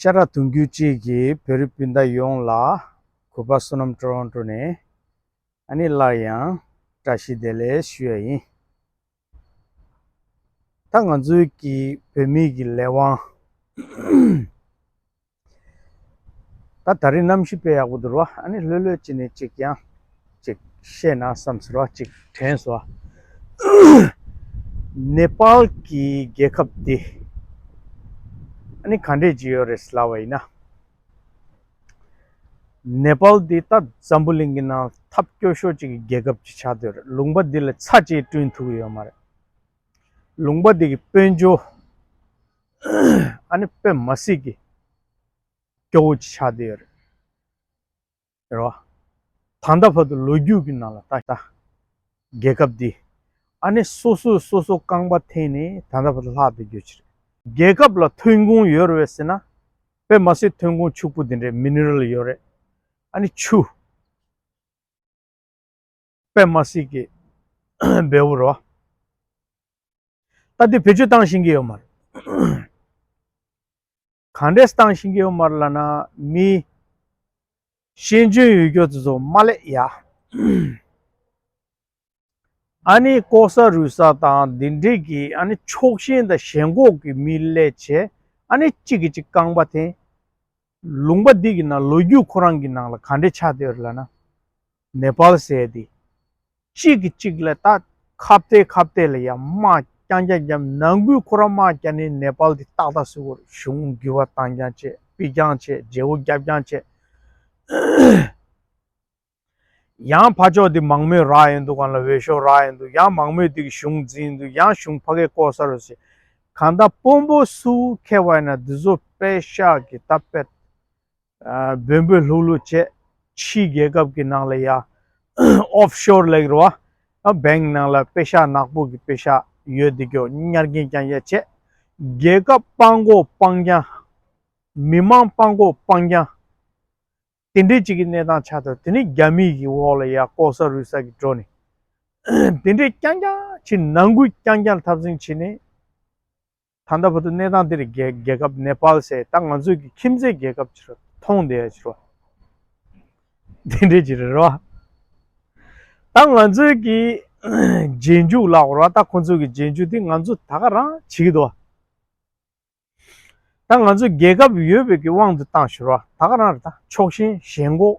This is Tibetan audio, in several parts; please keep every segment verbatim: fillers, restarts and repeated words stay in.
ཤ་ཁྲག་དུང་རྒྱུན་གཅིག་གི་བོད་རིགས་སྤུན་ཟླ་ཡོངས་ལ་གུས་པ་བསོད་ནམས་ཊོ་རོན་ཊོ་ནས་ཨ་ནི་སླར་ཡང་བཀྲ་ཤིས་བདེ་ལེགས་ཞུ་ཡ་ཡིན། ད་ང་ཚོའི་གི་བོད་མིའི་གི་ལས་དབང་ད་ད་རེས་གནམ་གཤིས་དཔེ་ཡག་པོ་འདུག་རོ། ཨ་ནི་ལྷོད་ལྷོད་ཅིག་ནས་ཅིག་ཡང་ཅིག་བཤད་ན་བསམ་སོང་རོ། ཅིག་དྲན་སོང་། ནེ་པཱལ་གྱི་རྒྱལ་ཁབ་འདི་ཨ་ནི་ག་འདྲས་ཅིག་ཡོད་རེད་ལབ་པ་ཡིན་ན། ནེ་པཱལ་འདི་ད་འཛམ་བུ་གླིང་གི་ནང་ཐབས་སྐྱོ་ཤོས་ཅིག་གི་རྒྱལ་ཁབ་ཅིག་ཆགས་བསྡད་ཡོད་རེད། ལུང་པ་འདི་ལ་ཚྭ་ཅིག་བསྐྲུན་ཐུབ་ཀྱི་ཡོད་མ་རེད། ལུང་པ་འདི་གི་དཔལ་འབྱོར་ཨ་ནི་དཔེ་མ་སྲིད་ཀྱི་སྐྱོ་བོ་ཅིག་ཆགས་བསྡད་ཡོད་རེད། རེད་བ། ད་ལྟ་བར་དུ་ལོ་རྒྱུས་ཀྱི་ནང་ལ་ད་ལྟ་རྒྱལ་ཁབ་འདི་ཨ་ནི་སོ་སོས་སོ་སོ་རྐང་པ་འཐེན་ནས་ད་ལྟ་བར་དུ་ལྷག་བསྡད་རྒྱུ་ཅིག་རེད། རྒྱལ་ཁབ་ལ་ཐོན་ཁུངས་ཡོད་རེད་ཟེར་ན་དཔེ་མ་སྲིད་ཐོན་ཁུངས་ཕྱུག་པོ་འདི་འདྲའི་མི་ནི་རལ་ཡོད་རེད། ཨ་ནི་ཆུ་དཔེ་མ་སྲིད་ཀྱི་འབེལ་པོ་རེད་བ། ད་དེ་བེད་སྤྱོད་བཏང་ཤེས་ཀྱི་ཡོད་མ་རེད། གང་འདྲས་བཏང་ཤེས་ཀྱི་ཡོད་མ་རེད་ལབ་ན། མི་ཤེས་འཇོན་ཡོད་རྒྱུ་དེ་ཚོ་མ་སླེབས་ཡ། ཨ་ནི་ལྐོག་ཟ་རུལ་ཟ་དང་འདི་འདྲས་ཀྱི་ཨ་ནི་ཕྱོགས་ཞེན་དང་ཞེན་ཁོག་གི་མི་སླེབས་བྱས། ཨ་ནི་གཅིག་གིས་གཅིག་རྐང་པ་འཐེན། ལུང་པ་འདི་གི་ནང་ལོ་རྒྱུས་ཁོ་རང་གི་ནང་ལ་ག་འདྲས་ཆགས་བསྡད་ཡོད་རེད་ལབ་ན། ནེ་པཱལ་ཟེར་དེ། གཅིག་གིས་གཅིག་ལ་ད་ཁ་གཏད་ཁ་གཏད་ལ་ཡ་དམག་རྐྱང་རྐྱང་བརྒྱབ། ནང་ཁུལ་ཁོ་རང་དམག་རྒྱག་ནས་ནེ་པཱལ་དེ་ཏག་ཏག་བཟོ་དགོས་རེད། གཞུང་འགྱུར་བ་བཏང་རྐྱང་བྱས། ཕུད་རྐྱང་བྱས། བརྗེ་བོ་རྒྱབ་རྐྱང་བྱས། ཡང་ཕར་ཕྱོགས་དེ་མང་མོས་རག་ཡོང་དུས་སྒང་ལ་འོས་ཤོག་རག་ཡོང་དུས། ཡང་མང་མོས་དེ་གི་གཞུང་འཛིན་དུས། ཡང་གཞུང་ཕ་གིར་ལྐོག་ཟ་རུལ་ཟ་བྱས། གང་ལྟར་དཔོན་པོ་སུ་འཁེལ་བ་ཡིན་ན་འདི་ཚོ་པེ་ཤག་གི་ད་པེ་ཨ་འབོལ་འབོལ་ལྷུག་ལྷུག་བྱས། ཕྱིའི་རྒྱལ་ཁབ་ཀྱི་ནང་ལ་ཡ་ཨོཕ་ཤོར་ལབ་ཀྱི་རེད་བ། ཨ་བེང་ནང་ལ་པེ་ཤག་ནག་པོ་གི་པེ་ཤག་ཡོད་དེ་ཀྱོ་ཉར་གིན་རྐྱང་རྐྱང་བྱས། རྒྱལ་ཁབ་སྤང་གོ་སྤང་རྐྱང་། མི་མང་སྤང་གོ་སྤང་རྐྱང་། དེ་འདྲའི་ཅིག་གི་གནས་སྟངས་ཆགས་འདུག་དེ་ནི་རྒྱ་མི་གི་འོག་ལ་ཡ་ལྐོག་ཟ་རུལ་ཟ་གི་འགྲོ་ནས། དེ་འདྲའི་རྐྱང་རྐྱང་བྱས། ནང་ཁུལ་རྐྱང་རྐྱང་འཐབ་འཛིང་བྱས་ནས། ད་ལྟ་བར་དུ་གནས་སྟངས་འདིར་རྒྱལ་རྒྱལ་ཁབ་ནེ་པཱལ་ཟེར། ད་ང་ཚོའི་གི་ཁྱིམ་མཚེས་རྒྱལ་ཁབ་ཅིག་རེད། མཐོང་བསྡད་ཡ་ཅིག་རེད། དེ་འདྲའི་ཅིག་རེད་རོ། ད་ང་ཚོའི་གི་རྗེས་འཇུག་ལབ་དགོས་རེད་བ། ད་ཁོ་ཚོའི་གི་རྗེས་འཇུག་དེ་ང་ཚོ་ད་ག་རང་བྱེད་ཀྱི་འདུག་ད་ང་ཚོ་རྒྱལ་ཁབ་ཡོད་པའི་གི་དབང་དུ་བཏང་ཞོར་བ། ད་ག་རང་རེད། ད་ཕྱོགས་ཞེན་ཞེན་ཁོག་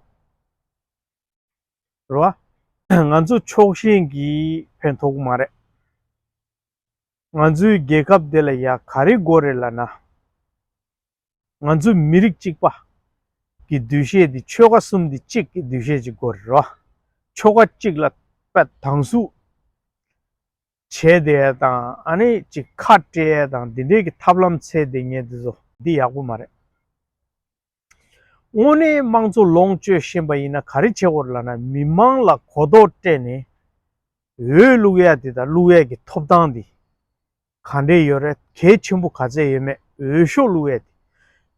རེད་བ། ང་ཚོ་ཕྱོགས་ཞེན་གྱིས་ཕན་ཐོགས་ཀྱི་མ་རེད། ང་ཚོའི་རྒྱལ་ཁབ་འདི་ལ་ཡ་ག་རེ་དགོས་རེད་ལབ་ན། ང་ཚོའི་མི་རིགས་གཅིག་པ་གི་འདུ་ཤེས་འདི། ཆོལ་ཁ་གསུམ་འདི་གཅིག་གི་འདུ་ཤེས་ཅིག་དགོས་རེད་རོ། ཆོལ་ཁ་གཅིག་ལ་དཔེ་དང་ཟུག་བྱས་བསྡད་དང་། ཨ་ནི་ཅིག་ཁ་སྤྲད་དང་། འདི་འདྲའི་གི་ཐབས་ལམ་འཚོལ་བསྡད་མཁན་འདི་ཚོ་འདི་ཡག་པོ་མ་རེད། དངོས་གནས་དམངས་གཙོ་ལོངས་སྤྱོད་ཤེས་པ་ཡིན་ན་ག་རེ་བྱེད་དགོས་རེད་ལབ་ན། མི་མང་ལ་གོ་རྟོགས་སྤྲད་ནས་འོས་བླུག་ཡ་དེ་དང་བླུག་ཡ་གི་ཐོབ་ཐང་དེ་ག་འདྲས་ཡོད་རེད། གལ་ཆེན་པོ་ག་ཚད་ཡོད་མེད། འོས་ཤོག་བླུག་ཡ་དེ།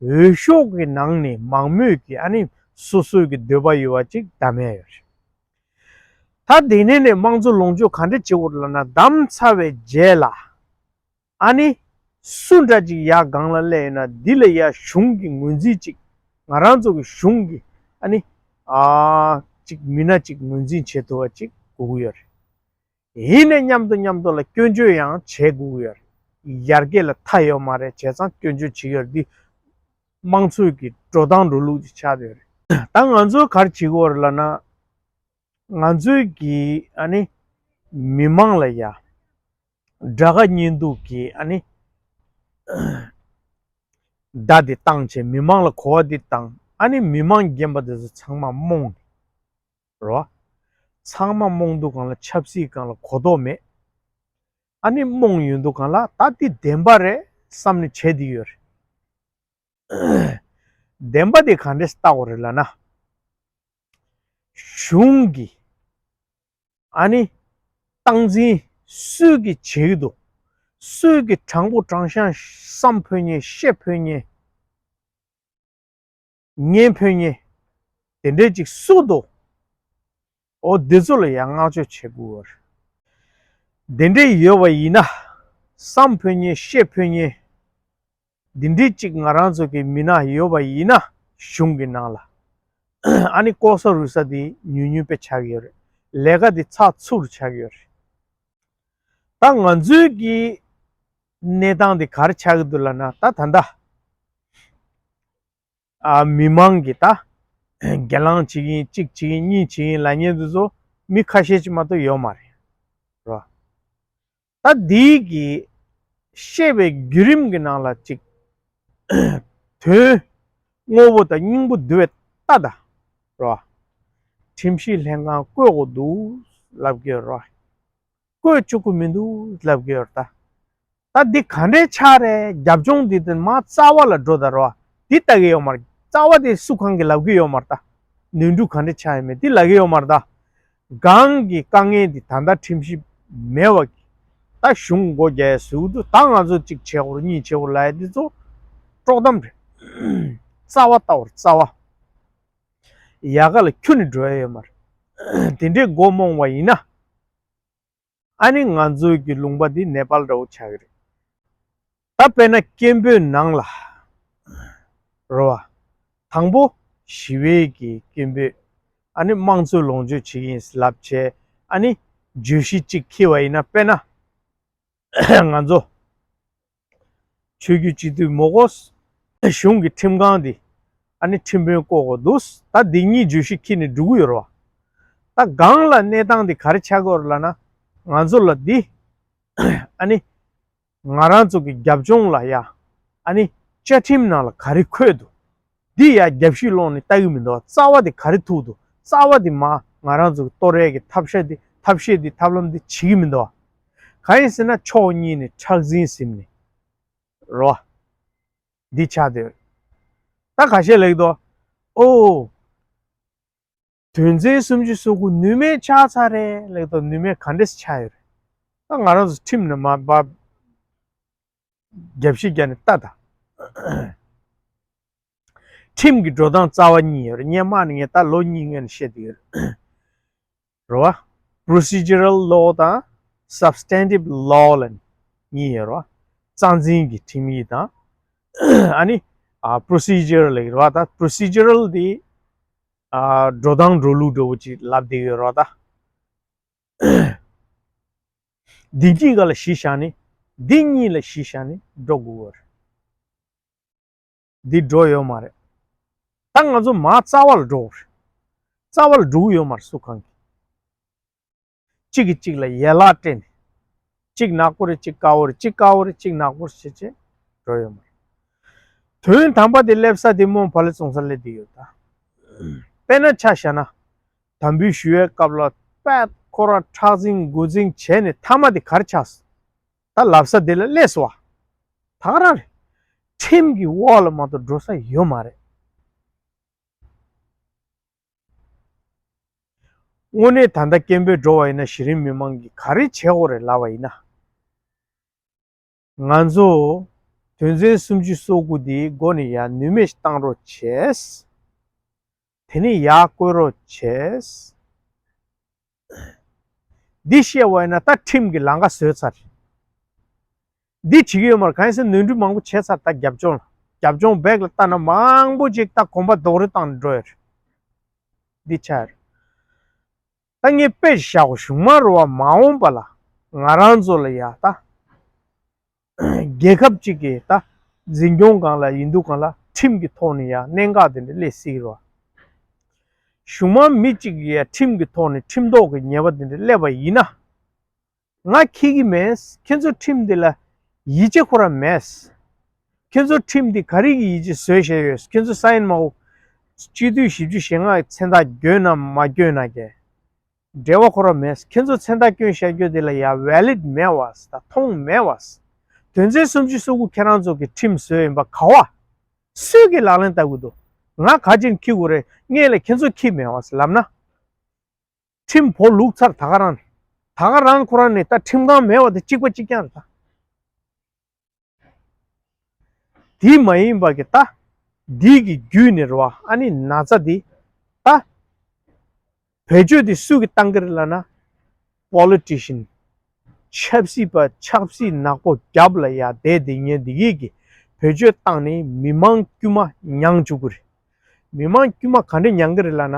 འོས་ཤོག་གི་ནང་ནས་མང་མོས་ཀྱིས་ཨ་ནི་སོ་སོའི་གི་འདོད་པ་ཡོད་པ་ཅིག་བདམས་ཡ་ཡོད་རེད། ད་དེ་ནས་ནས་དམངས་གཙོ་ལོངས་སྤྱོད་ག་འདྲས་བྱེད་དགོས་རེད་ལབ་ན། བདམས་ཚར་བའི་རྗེས་ལ་ཨ་ནི་སུ་འདྲ་ཅིག་ཡར་སྒང་ལ་སླེབས་ཡོད་ན། འདི་ལ་ཡ་གཞུང་གི་ངོས་འཛིན་ཅིག་ང་རང་ཚོ་གི་གཞུང་གི་ཨ་ནི་ཨ་ཅིག་མི་སྣ་ཅིག་ངོས་འཛིན་བྱེད་ཐུབ་པ་ཅིག་དགོས་ཀྱི་ཡོད་རེད། ཡིན་ནའི་མཉམ་དུ་མཉམ་དུ་ལ་སྐྱོན་བརྗོད་ཡང་བྱེད་དགོས་ཀྱི་ཡོད་རེད། ཡར་རྒྱས་ལ་མཐའ་ཡོད་མ་རེད། བྱས་ཙང་སྐྱོན་བརྗོད་བྱེད་ཀྱི་ཡོད་རེད། འདི་དམངས་གཙོའི་གི་འགྲོ་སྟངས་འགྲོ་ལུགས་ཅིག་ཆགས་བསྡད་ཡོད་རེད། ད་ང་ཚོས་ག་རེ་བྱེད་དགོས་རེད་ལབ་ན། ང་ཚོའི་གི་ཨ་ནི་མི་མང་ལ་ཡ་དགྲ་དགའ་གཉེན་སྡུག་གི་ཨ་ནི་བརྡ་འདི་བཏང་བྱས། མི་མང་ལ་གོ་བ་འདི་བཏང་། ཨ་ནི་མི་མང་རྒན་པ་དེ་ཚོ་ཚང་མ་རྨོངས་རོ། ཚང་མ་རྨོངས་དུས་སྒང་ལ་ཆབ་སྲིད་སྒང་ལ་གོ་རྟོགས་མེད། ཨ་ནི་རྨོངས་ཡོང་དུས་སྒང་ལ་ད་འདི་བདེན་པ་རེད་བསམ་ནས་བྱས་བསྡད་ཡོད་རེད། བདེན་པ་དེ་ག་འདྲས་བལྟ་དགོས་རེད་ལབ་ན། གཞུང་གི་ཨ་ནི་སྟངས་འཛིན་སུས་ཀྱིས་བྱེད་ཀྱི་འདུག་སུས་ཀྱིས་དྲང་པོ་དྲང་གཞག་བསམ་ཕོད་མཁན། བཤད་ཕོད་མཁན། ཉན་ཕོད་མཁན་དེ་འདྲས་ཅིག་སུ་འདུག་འོ་འདི་ཚོ་ལ་ཡང་བསྔགས་བརྗོད་བྱེད་དགོས་པ་རེད། དེ་འདྲས་ཡོད་པ་ཡིན་ན། བསམ་ཕོད་མཁན། བཤད་ཕོད་མཁན། འདི་འདྲའི་གཅིག་ང་རང་ཚོ་གི་མི་སྣ་ཡོད་པ་ཡིན་ན་གཞུང་གི་ནང་ལ། ཨ་ནི་ལྐོག་ཟ་རུལ་ཟ་དེ་ཉུང་ཉུང་དཔེ་ཆགས་ཀྱི་ཡོད་རེད། ལས་ཀ་དེ་ཚགས་ཚུད་ཆགས་ཀྱི་ཡོད་རེད། ད་ང་ཚོའི་གི་གནས་སྟངས་དེ་ག་རེ་ཆགས་ཀྱི་འདུག་ལབ་ན། ད་ད་ལྟ་ཨ་མི་མང་གི་ད་སྒེར་ལངས་བྱེད་ཀྱི་ཡིན། གཅིག་བྱེད་ཀྱི་ཡིན། གཉིས་བྱེད་ཀྱི་ཡིན་ལབ་མཁན་དེ་ཚོ་མི་ཁ་ཤས་ཅིག་མ་གཏོགས་ཡོད་མ་རེད། རེད་བ། ད་འདིའི་གི་བཤད་པའི་བརྒྱུད་རིམ་གྱི་ནང་ལ་ཅིག་དོན་དངོས་པོ་དང་སྙིང་པོ་བསྡུ་བའི་ལྟ་ད་རོ། ཁྲིམས་ཞིབ་ལྷན་ཁང་བསྐོ་དགོས་འདུག་ལབ་ཀྱི་ཡོད་རོ། བསྐོ་བཅུག་གི་མི་འདུག་ལབ་ཀྱི་ཡོད་རེད་ད། ད་འདི་ག་འདྲའི་ཆགས་རེད། རྒྱབ་ལྗོངས་འདི་དེ་མར་རྩ་བ་ལ་འགྲོ་ད་རོ། འདི་ལྟ་གི་ཡོད་མ་རེད། རྩ་བ་དེ་སུ་གང་གིས་ལབ་ཀྱི་ཡོད་མ་རེད་ད། ནོར་འཁྲུལ་ག་འདྲ་ཆགས་ཡོད་མེད་འདི་ལབ་ཀྱི་ཡོད་མ་རེད་ད། གང་གི་དཀའ་ངལ་འདི་ད་ལྟ་ཁྲིམས་ཞིབ་མེད་པ་གི་ད་གཞུང་སྒོ་རྒྱག་ཟེར་གྱི་འདུག་ད་ང་ཚོ་གཅིག་བྱེད་དགོས་རེད། གཉིས་བྱེད་དགོས་རེད་ལབ་ཡ་འདི་ཚོ་དཀྲོག་གཏམ་རེད། རྩ་བ་ལྟ་བར་རྩ་བ། ཡལ་ག་ལ་ཁྱོན་ནས་འགྲོ་ཡ་ཡོད་མ་རེད། དེ་འདྲའི་མགོ་རྨོངས་པ་ཡིན་ན། ཨ་ནི་ང་ཚོའི་གི་ལུང་པ་འདི་ནེ་པཱལ་འདྲ་བོ་ཆགས་ཀྱི་རེད། ད་དཔེར་ན་སྐད་འབོད་ནང་ལ་རོ་བ། དང་པོ་ཞི་བའི་གི་སྐད་འབོད། ཨ་ནི་དམངས་གཙོའི་ལོངས་སྤྱོད་བྱེད་ཀྱི་ཡིན་ལབ་བྱས། ཨ་ནི་བརྗོད་གཞི་གཅིག་འཁྱེར་བ་ཡིན་ན། དཔེར་ན་ང་ཚོ་ཆོས་བརྒྱུད་སྤྱི་འཐུས་མི་དགོས། གཞུང་གི་ཁྲིམས་ཁང་འདི་ཨ་ནི་ཁྲིམས་དཔོན་བསྐོ་དགོས་འདུག་ད་འདི་གཉིས་བརྗོད་གཞི་འཁྱེར་ནས་འགྲོ་གི་ཡོད་རེད་བ། ད་སྒང་ལ་གནས་སྟངས་འདི་ག་རེ་ཆགས་ཀྱི་ཡོད་རེད་ལབ་ན། ང་ཚོ་ལ་འདི་ཨ་ནི་ང་རང་ཚོ་གི་རྒྱབ་ལྗོངས་ལ་ཡ། ཨ་ནི་བཅའ་ཁྲིམས་ནང་ལ་ག་རེ་འཁོད་འདུག་འདི་ཡ་རྒྱབ་ཤུད་སློང་ནས་ལྟ་གི་མི་འདུག་རྩ་བ་དེ་ག་རེ་ཐུག་འདུག་རྩ་བ་དེ་མ་ང་རང་ཚོ་གི་གཏོར་ཡས་ཀྱི་ཐབས་ཤེས་དེ་ཐབས་ཤེས་དེ་ཐབས་ལམ་དེ་བྱེད་ཀྱི་མི་འདུག་གང་ཡིན་ཟེར་ན་ཕྱོགས་གཉིས་ནས་ཁྲག་འཛིང་ཟིན་ནས་རོ། འདི་ཆགས་བསྡད་ཡོད། ད་ཁ་ཤས་ལེགས་དོ། ཨོ། དོན་ཚན་སུམ་ཅུ་སོ་དགུ་ནུས་མེད་ཆགས་ཚར་རེད་ལེགས་དོ། ནུས་མེད་ག་འདྲས་ཆགས་ཡོད་རེད། ད་ང་རང་ཚོ་ཁྲིམས་ནས་མ་བབ། རྒྱབ་བཤིག་རྒྱག་ནས་ལྟ་ད། ཁྲིམས་ཀྱི་འགྲོ་སྟངས་རྩ་བ་གཉིས་ཡོད་རེད། སྔོན་མ་ནས་ངས་ད་ལོ་གཉིས་སྔོན་ནས་བཤད་བསྡད་ཡོད་རེད། རེད་བ། Procedural Law དང་Substantive Law ལ་གཉིས་ཡོད་རེད་བ། རྩ་འཛིན་གྱི་ཁྲིམས་ཡིག་དང་། ཨ་ནི་ཨ་Procedure ལ་རེད་བ། ད་Procedural དེ་ཨ་འགྲོ་སྟངས་འགྲོ་ལུགས་འདྲ་བོ་ཅིག་ལབ་བསྡད་ཡོད་རེད་བ་ད། འདི་གཉིས་ཀ་ལ་གཞི་བཞག་ནས། འདི་གཉིས་ལ་གཞི་བཞག་ནས་འགྲོ་དགོས་པ་རེད། འདི་འགྲོ་ཡོད་མ་རེད། ད་ང་ཚོ་མར་རྩ་བ་ལ་འགྲོ་དགོས་རེད། རྩ་བ་ལ་འགྲོ་གི་ཡོད་མ་རེད་སུ་གང་གིས། གཅིག་གིས་གཅིག་ལ་ཡན་ལག་སྤྲད་ནས། གཅིག་ནག་པོ་རེད། གཅིག་དཀར་པོ་རེད། གཅིག་དཀར་པོ་རེད། གཅིག་ནག་པོ་རེད་བྱས་བྱས་འགྲོ་ཡོད་མ་རེད། དོན་དམ་པ་དེ་སླེབས་ས་དེ་རྨོ་བ་ལེ་བཙོང་ས་སླེབས་བསྡད་ཡོད་ད། དཔེར་ན་ཆ་བཞག་ན། དམ་འབུལ་ཞུ་བའི་སྐབས་ལ་དཔེ་ཁོ་རང་ཁྲག་འཛིང་མགོ་འཛིང་བྱས་ནས་མཐའ་མ་དེ་ག་རེ་ཆགས་སོང་། ད་ལབ་ས་དེ་ལ་སླེབས་སོང་བ། ད་ག་རང་རེད། ཁྲིམས་ཀྱི་འོག་ལ་མ་གཏོགས་འགྲོ་ས་ཡོད་མ་རེད། དངོས་གནས་ད་ལྟ་སྐད་འབོད་འགྲོ་བ་ཡིན་ན་གཞི་རིམ་མི་མང་གིས་ག་རེ་བྱེད་དགོས་རེད་ལབ་པ་ཡིན་ན། ང་ཚོ་དོན་ཚན་སུམ་ཅུ་སོ་དགུ་འདིའི་སྒོ་ནས་ཡར་ནུས་མེད་བཏང་རོགས་བྱས། དེ་ནས་ཡར་བསྐོ་རོགས་བྱས། འདི་བཤད་པ་ཡིན་ན་ད་ཁྲིམས་ཀྱི་ལམ་ཁ་བཟོས་ཚར། འདི་བྱེད་ཀྱི་ཡོད་མ་རེད། གང་ཡིན་ཟེར་ན་ནོར་འཁྲུལ་མང་པོ་བྱས་ཚར། ད་རྒྱབ་ལྗོངས་ལ་རྒྱབ་ལྗོངས་བེག་ལ་ལྟ་ན་མང་པོ་ཅིག་ད་གོམ་པ་རྡོག་རོལ་བཏང་ནས་འགྲོ་ཡོད་རེད། འདི་ཆགས་ཡོད་རེད། ད་ངས་དཔེ་བཞག་གོ་གཞུང་མ་རུ་བ་མ་འོངས་པ་ལ་ང་རང་ཚོ་ལ་ཡ་ད་རྒྱལ་ཁབ་ཅིག་གི་ད་འཛིན་སྐྱོང་སྒང་ལ་ཡིན་དུས་སྒང་ལ་ཁྲིམས་ཀྱི་ཐོག་ནས་ཡ་གནད་འགག་དེ་འདྲ་སླེབས་སྲིད་རོ། གཞུང་མ་མི་གཅིག་གིས་ཡ་ཁྲིམས་ཀྱི་ཐོག་ནས་ཁྲིམས་ཐོག་གི་ཉེས་པ་དེ་འདྲ་སླེབས་པ་ཡིན་ན། ང་འཁྱེར་གྱི་མེད། ཁྱེད་ཚོ་ཁྲིམས་འདི་ལ་ཡིད་ཆེས་ཁོ་རང་མེད། ཁྱེད་ཚོ་ཁྲིམས་འདི་ག་རེ་གི་ཡིད་ཆེས་བཟོས་བཞག་ཡོད། ཁྱེད་ཚོ་སའིན་མ་འོ། སྤྱི་འཐུས་བཞི་བཅུ་ཞེ་ལྔ་ཡི་མཚན་རྟགས་འགྱོད་ན་མ་འགྱོད་ན་གས། འབྲེལ་བ་ཁོ་རང་མེད། ཁྱེད་ཚོ་མཚན་རྟགས་བསྐྱོན་བཞག་རྒྱུ་དེ་ལ་ཡ་ཝེ་ལིཌ་མེད་བ། ད་མཐོང་མེད་བ། དོན་ཚན་སུམ་ཅུ་སོ་དགུ་ཁྱེད་རང་ཚོ་གི་ཁྲིམས་བཟོས་ཡིན་པ་ག་བ། སུས་ཀྱི་ལག་ལེན་བསྟར་གི་འདུག་ང་ག་ཅིན་འཁྱེར་དགོས་རེད། ངས་ལ་ཁྱེད་ཚོ་འཁྱེར་མེད་བ་ལབ་ན། ཁྲིམས་བོ་ལུག་ཚར་ད་ག་རང་། ད་ག་རང་ཁོ་རང་ནས་ད་ཁྲིམས་ཁང་མེད་བ་དེ་གཅིག་པ་གཅིག་རྐྱང་རེད་ད། དེ་མ་ཡིན་པ་གི་ད། འདི་གི་བརྒྱུད་ནས་རེད་བ། ཨ་ནི་ན་ཚ་འདི། ད། བེད་སྤྱོད་འདི་སུ་གི་བཏང་གི་རེད་ལབ་ན། པོ་ལི་ཊི་ཤན། ཆབ་སྲིད་པ་ཆབ་སྲིད་ནག་པོ་རྒྱབ་ལ་ཡ་བསྡད་བསྡད་མཁན་འདི་གིས་གི། བེད་སྤྱོད་བཏང་ནས་མི་མང་དཀྱུས་མ་མྱངས་བཅུག་གི་རེད། མི་མང་དཀྱུས་མ་ག་འདྲ་མྱངས་ཀྱི་རེད་ལབ་ན།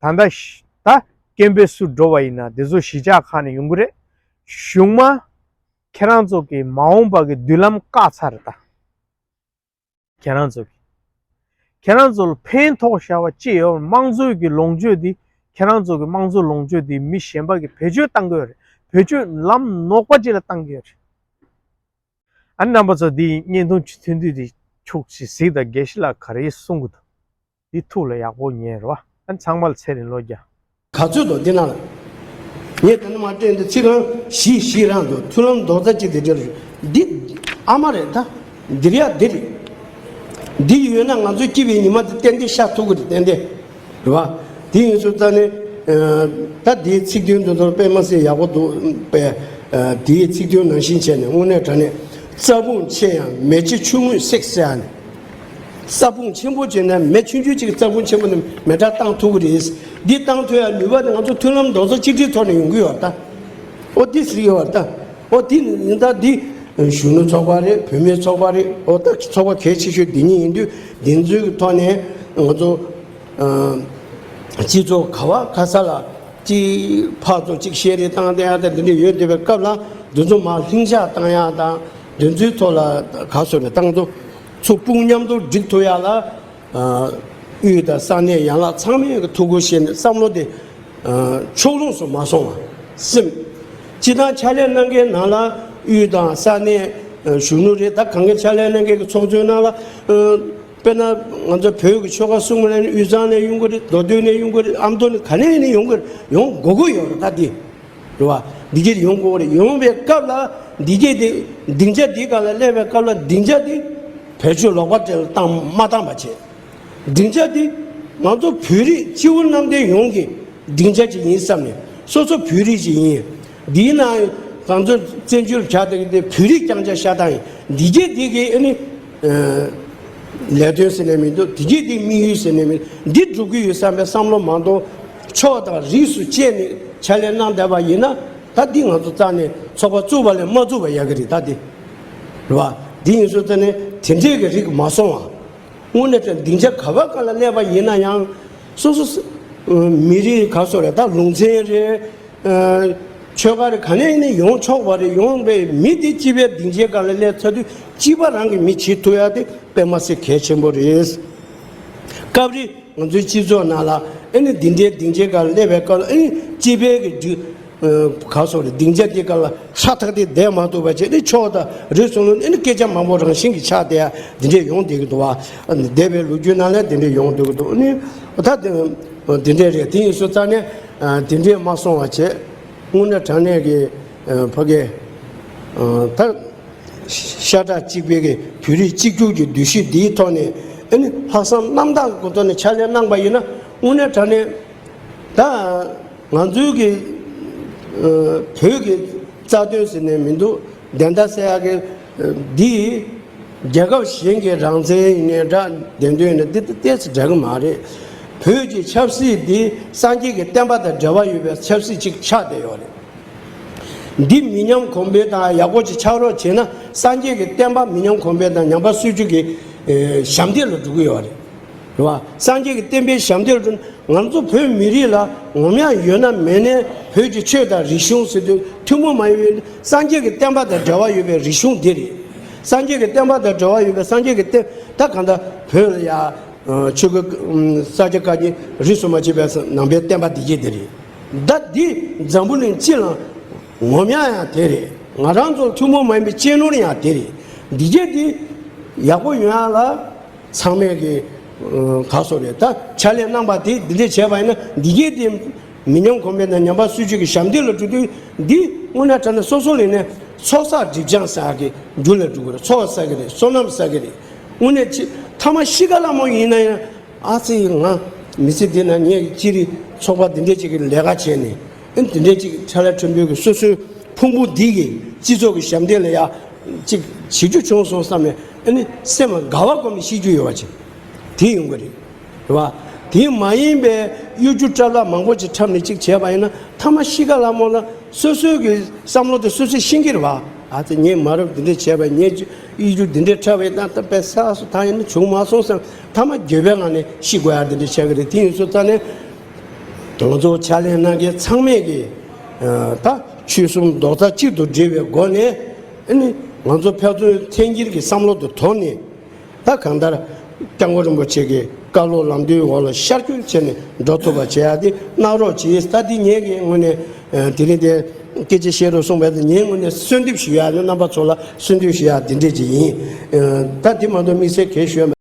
ད་ལྟ་ཤ་ད་སྐད་འབོད་སུ་འགྲོ་བ་ཡིན་ན་དེ་ཚོ་གཞིས་ཆགས་ཁག་ནས་ཡོང་གི་རེད། གཞུག་མ་ཁྱེད་རང་ཚོ་གི་མ་འོངས་པ་གི་མདུན་ལམ་བཀག་ཚར་ད། ཁྱེད་རང་ཚོ་གི་ཁྱེད་རང་ཚོ་ལ་ཕན་ཐོགས་བཞག་པ་ཅི་ཡོད། དམངས་གཙོའི་གི་ལོངས་སྤྱོད་འདི་ཁྱེད་རང་ཚོ་གི་དམངས་གཙོ་ལོངས་སྤྱོད་འདི་མི་གཞན་པ་གི་བེད་སྤྱོད་བཏང་གི་ཡོད་རེད། བེད་སྤྱོད་ལམ་ནོར་པ་ཅིག་ལ་བཏང་གི་ཡོད་རེད། ཨ་ནི་རྣམ་པ་ཚོ་འདི་བརྙན་ཐུང་ཅིག་ཐོན་དུས་འདི་ཁྱུག་ཅིག་གཟིགས་དང་། དགེ་བཤེས་ལགས་ག་རེ་གསུང་གི་འདུག་འདི་ཐུགས་ལ་ཡག་པོ་ཉན་རོགས། ཨ་ནི་ཚང་མ་ལ་ཚེ་རིང་ལོ་བརྒྱ། ག་ཚོད་འདུག་འདི་ནང་ལ། ངས་ད་ནི་མ་སྤྲད་འདི་ཚིག་རྐང་བཞི་བཞི་རང་འདུག་མཐུན་ལམ་རྡོག་རྩ་གཅིག་དེ་འདྲ་རེད། འདི་ཨ་མ་རེད་ད། འདིར་ཡ་འདི་རེད། འདི་ཡོད་ན་ང་ཚོ་སྐྱིད་པའི་ཉི་མ་དེ་ཏན་ཏན་ཤར་ཐུབ་ཀྱི་རེད། ཏན་ཏན་རེད་བ། དེ་ཡིན་ཚུལ་ཙང་ནི། ད་འདིའི་ཚིག་དོན་དེ་ཚོར་དཔེ་མ་སྲིད་ཡག་པོ་འདུག་པས། འདིའི་ཚིག་དོན་ནང་བཞིན་བྱས་ནས་དངོས་གནས་དྲང་གནས་རྩ་དཔུང་ཆེ་ཡང་མེ་ལྕེ་ཆུང་ངུས་བསྲེགས་ཟེར་ཡ་ནི། རྩ་དཔུང་ཆེན་པོ་བྱས་ན་མེ་ཆུང་ཆུང་གཅིག་གི་རྩ་དཔུང་ཆེན་པོ་ནི་མེ་སྲེག་བཏང་ཐུབ་ཀྱི་རེད། འདི་བཏང་ཐུབ་ཡ་ནུས་པ་དེ་ང་ཚོ་མཐུན་ལམ་རྡོག་རྩ་གཅིག་སྒྲིལ་ཐོག་ནས་ཡོང་གི་ཡོད་ད། ཨོ་འདི་ཟེར་གྱི་ཡོད་ད། ཨོ་འདི་ཡིན་ད་འདི། གཞོན་ནུ་ཚོགས་པ་རེད། བུད་མེད་ཚོགས་པ་རེད། ཨོ་ད་ཚོགས་པ་གལ་ཆེ་ཤོས་འདི་གཉིས་ཡིན་དུས་འདི་ཚོའི་ཐོག་ནས་ང་ཚོ། སྤྱི་ཚོགས་ག་བ་ག་ས་ལ་གཅིག་ཕར་ཚུར་གཅིག་བཤད་རེས་བཏང་བསྡད་ཡ་དང་འདི་འདྲ་ཡོད་བསྡད་པའི་སྐབས་ལ་འདི་ཚོ་མར་ལྷིང་འཇགས་བཏང་ཡ་དང་འདི་ཚོའི་ཐོག་ལ་ག་སོ་ནས་བཏང་ཚོ་ཚུར་དཔུང་མཉམ་དུ་སྒྲིག་ཐུབ་ཡ་ལ། དབུས་དང་ས་གནས་ཡན་ལག་ཚང་མས་ཐུགས་ཁུར་བཞེས་ནས་བསམ་བློ་དེ་ཕྱོགས་ལྷུང་སུ་མ་སོང་བ་སེམས། སྤྱི་བཏང་ཕྱག་ལས་གནང་མཁན་ནང་ལ་དབུས་དང་ས་གནས་གཞོན་ནུ་རེད། ད་གང་ག་ཕྱག་ལས་གནང་མཁན་གྱི་ཚོགས་གཙོའི་ནང་ལ། དཔེར་ན་ང་ཚོ་བོད་ཀྱི་ཆོལ་ཁ་གསུམ་ལ་ནི་དབུས་གཙང་ནས་ཡོང་གི་རེད། མདོ་སྟོད་ནས་ཡོང་གི་རེད། ཨ་མདོ་ནས་ག་ནས་ནས་ཡོང་གི་རེད། ཡོང་དགོས་ཀྱི་ཡོད་རེད། ད་འདི་རེད་བ། འདི་གྱད་ཡོང་དགོས་རེད། ཡོང་བའི་སྐབས་ལ་འདི་གྱད་དེ་སྡིངས་ཆ་འདི་སྒང་ལ་སླེབས་པའི་སྐབས་ལ་སྡིངས་ཆ་དེ་བེད་སྤྱོད་ལོག་པ་དེ་ལ་བཏང་མ་བཏང་པ་བྱས། སྡིངས་ཆ་དེ་ང་ཚོ་བོད་རིགས་སྤྱི་བོ་གནམ་བསྟན་ཡོངས་ཀྱི་སྡིངས་ཆ་ཅིག་ཡིན་བསམ་ནས་སོ་སོ་བོད་རིགས་ཅིག་ཡིན། འདིའི་ནང་ང་ཚོ་བཙན་བྱོལ་བྱ་དེ་གི་དེ་བོད་རིགས་རྐྱང་རྐྱང་ཤ་སྟག་ཡིན། འདི་གྱད་འདི་གི་ཨ་ནི། ལས་དོན་ཟེར་ནས་མི་འདུག་འདི་གྱད་འདི་དམིགས་ཡུལ་ཟེར་ནས་མི་འདི་སྒྲུབ་ཀྱི་ཡོད་བསམ་པའི་བསམ་བློ་མ་གཏོང་། ཕྱོགས་དང་རིས་སུ་བཅད་ནས་ཕྱག་ལས་གནང་བསྡད་པ་ཡིན་ན་ད་འདི་ང་ཚོ་རྩ་ནས་ཚོགས་པ་བཙུགས་པ་ལས་མ་བཙུགས་པ་ཡག་གི་རེད། ད་འདི་རེད་བ། འདི་ཡིན་སོང་ཙང་ནས་དེ་འདྲས་ཀྱི་རིགས་མ་སོང་བ། དངོས་གནས་དྲང་སྡིངས་ཆ་ག་བ་ག་ལ་སླེབས་པ་ཡིན་ན་ཡང་སོ་སོ་མི་རིགས་ག་སོ་རེད། ད་ལུང་ཚན་རེད། ཆོལ་ཁ་རེད། ག་ནས་ནས་ཡོང་ཆོག་པ་རེད། ཡོང་བའི་མི་དེ་སྤྱི་པའི་སྡིངས་ཆའི་སྒང་ལ་སླེབས་ཚར་དུས་སྤྱི་པ་རང་གི་མི་བྱེད་ཐུབ་ཡ་དེ་དཔེ་མ་སྲིད་གལ་ཆེན་པོ་རེད། སྐབས་རེ་ང་ཚོའི་སྤྱི་ཚོགས་ནང་ལ་ཨེ་ནི་འདི་འདྲའི་སྡིངས་ཆའི་སྒང་ལ་སླེབས་པའི་སྐབས་ལ་ཨེ་ནི་སྤྱི་པའི་གི་འདི་ག་སོ་རེད། སྡིངས་ཆ་དེ་སྒང་ལ་ཧྲ་ཐག་དེ་བསྡད་མ་ཐུབ་པ་བྱས་ནས་ཕྱོགས་དང་རིས་སུ་ལ་ཨེ་ནི་སྐད་ཆ་མང་པོ་རང་བཞིན་གྱི་ཆགས་བསྡད་ཡ་འདི་འདྲས་ཡོང་བསྡད་ཀྱི་འདུག་བ། འདས་པའི་ལོ་རྒྱུས་ནང་ལ་འདི་འདྲས་ཡོང་བསྡད་ཀྱི་འདུག་ཨེ་ནི་ད་འདི་འདྲས་རེད། དེ་ཡིན་སོང་ཙང་ནས་འདི་འདྲས་མ་སོང་བ་བྱས། དངོས་གནས་དྲང་གནས་ཀྱི་ཕ་གི་ད་ཤ་ཁྲག་གཅིག་པའི་གི་བོད་རིགས་གཅིག་གྱུར་གྱི་འདུ་ཤེས་འདིའི་ཐོག་ནས་ཨ་ནི་ལྷག་བསམ་རྣམ་དག་གི་ཐོག་ནས་ཕྱག་ལས་གནང་པ་ཡིན་ན་དངོས་གནས་དྲང་གནས་ད་ང་ཚོའི་གི་བོད་ཀྱི་རྩ་དོན་ཟེར་ནས་མི་འདུག་བདེན་མཐའ་གསལ་ཡག་གི་འདི། རྒྱལ་ཁབ་གཞན་གྱི་རང་བཙན་ཡིན་ནའི་འདྲ། བདེན་དོན་ཡིན་ན་འདི་ཏོག་ཙམ་འདྲ་གི་མ་རེད། བོད་ཀྱི་ཆབ་སྲིད་འདི་སངས་རྒྱས་ཀྱི་བསྟན་པ་དང་འབྲེལ་བ་ཡོད་པའི་ཆབ་སྲིད་ཅིག་ཆགས་བསྡད་ཡོད་རེད། འདི་མི་ཉམས་གོང་འཕེལ་དང་ཡག་པོ་ཅིག་ཆགས་རོགས་བྱས་ན་སངས་རྒྱས་ཀྱི་བསྟན་པ་མི་ཉམས་གོང་འཕེལ་དང་ཉམས་པ་སྲིད་ཕྱོགས་ཀྱི་ཨེ་ཞབས་འདེགས་ལ་འགྲོ་གི་ཡོད་རེད། རེད་བ། སངས་རྒྱས་ཀྱི་བསྟན་པའི་ཞབས་འདེགས་ལ་འགྲོ་ན་ང་ཚོ་བོད་མི་རིགས་ལ་ངོམ་ཡག་ཡོད་ན་མེད་ན་བོད་ཀྱི་ཆོས་དང་རིག་གཞུང་ཟེར་དུས་ཐུན་མོང་མ་ཡིན་པའི་སངས་རྒྱས་ཀྱི་བསྟན་པ་དང་འབྲེལ་བ་ཡོད་པའི་རིག་གཞུང་འདི་རེད། སངས་རྒྱས་ཀྱི་བསྟན་པ་དང་འབྲེལ་བ་ཡོད་པའི་སངས་རྒྱས་ཀྱི་བསྟན་ད་གང་ལྟར་བོད་ལ་ཡ་ཆོས་ཀྱི་ས་སྐྱ་བཀའ་རྙིང་རིས་སུ་མ་ཆད་པའི་ནང་པའི་བསྟན་པ་འདི་གྱད་འདི་རེད། ད་འདི་འཛམ་བུ་གླིང་སྤྱི་ལ་ངོམ་ཡག་ཡང་དེ་རེད། ང་རང་ཚོ་ཐུན་མོང་མ་ཡིན་པའི་གཅེས་ནོར་ཡང་དེ་རེད། འདི་གྱད་འདི་ཡག་པོ་ཡོང་ཡག་ལ་ཚང་མས་ཀྱི་ག་སོ་རེད། ད་ཕྱག་ལས་གནང་པ་དེ་འདི་འདྲས་བྱས་པ་ཡིན་ན་འདི་གྱད་འདི་མི་ཉམས་གོང་འཕེལ་དང་ཉམས་པ་སྲིད་ཕྱོགས་ཀྱི་ཞབས་འདེགས་ལ་འགྲོ་དུས་འདི་དངོས་གནས་དྲང་གནས་སོ་སོ་ལས་ནས་ཚོགས་བསགས་སྒྲིབ་སྦྱང་ཟེར་ཡག་གི་རྒྱུ་ལ་འགྲོ་གི་རེད། ཚོགས་བསགས་ཀྱི་རེད། བསོད་ནམས་བསགས་ཀྱི་རེད། དངོས་གནས་ཅི་ཐ་མ་གཤིས་ཀ་ལ་མོ་ཡིན་ན་ཡང་ཨ་ཙི་ང་མི་ཚེ་འདི་ན་ངས་སྤྱིར་ཚོགས་པ་འདི་འདྲས་ཅིག་གི་ལས་ཀ་བྱས་ནས་ཨ་འདི་འདྲས་ཅིག་ཁྲ་ལ་ཁྲིམས་དཔོན་གྱི་སོ་སོའི་ཕུང་པོ་འདི་གི་སྤྱི་ཚོགས་ཀྱི་ཞབས་འདེགས་ལ་ཡ་ཅིག་བྱེད་རྒྱུ་བྱུང་སོང་བསམ་ནས་ཨ་ནི་སེམས་ལ་དགའ་བ་སྒོམ་ནས་ཤི་རྒྱུ་ཡོད་པ་ཅིག་དེ་ཡོང་གི་རེད། རེད་བ། དེ་མ་ཡིན་པའི་གཡོ་སྒྱུ་སྐྲག་ལྷག་མང་པོ་ཅིག་འཁྲབ་ནས་ཅིག་བྱས་པ་ཡིན་ན་ཐ་མ་གཤིས་ཀ་ལ་མོ་ལ་སོ་སོའི་གི་བསམ་བློ་དེ་སོ་སོས་ཤེས་ཀྱི་རེད་བ། ཨ་ཙི་ངས་མ་རབས་འདི་འདྲས་བྱས་པ། ངས་གཡོ་སྒྱུ་འདི་འདྲས་འཁྲབ་པས་ད་ད་པས་ས་སུ་ད་ཡིན་ན་བྱུང་མ་སོང་བསམ། ཐ་མ་འགྱོད་པའི་ངང་ནས་ཤི་དགོས་ཡ་འདི་འདྲས་བྱས་གི་རེད། དེ་ཡིན་སོང་ཙང་ནས་ང་ཚོ་ཕྱག་ལས་གནང་མཁན་ཚང་མས་ཀྱི་ད་ཆོལ་གསུམ་རྡོག་རྩ་གཅིག་ཏུ་སྒྲིལ་བའི་སྒོ་ནས། ཨ་ནི་ང་ཚོ་ཕན་ཚུན་འཐེན་འཁྱེར་གྱི་བསམ་བློ་དེ་དོར་ནས། ད་གང་ལྟར་སྐྱབས་མགོན་རིན་པོ་ཆེ་གི་བཀའ་སློབ་ལམ་སྟོན་འོག་ལ་ཤར་བསྐྱོད་བྱས་ནས་འགྲོ་ཐུབ་པ་བྱེད་ཡ་དེ་གནང་རོགས་གྱིས། ད་འདི་ངེད་ཀྱི་ངོས་ནས་དེ་རིང་དེ་སྐད་ཆ་བཤད་རོགས་གསུངས་པ་དེ་ངའི་ངོས་ནས་གསོལ་འདེབས་ཞུ་ཡ་ནི་རྣམ་པ་ཚོ་ལ་གསོལ་འདེབས་ཞུ་ཡ་དེ་འདྲས་ཅིག་ཡིན། ད་དེ་མ་གཏོགས་དམིགས་བསལ་གལ་ཞུ་ཡ་མེད།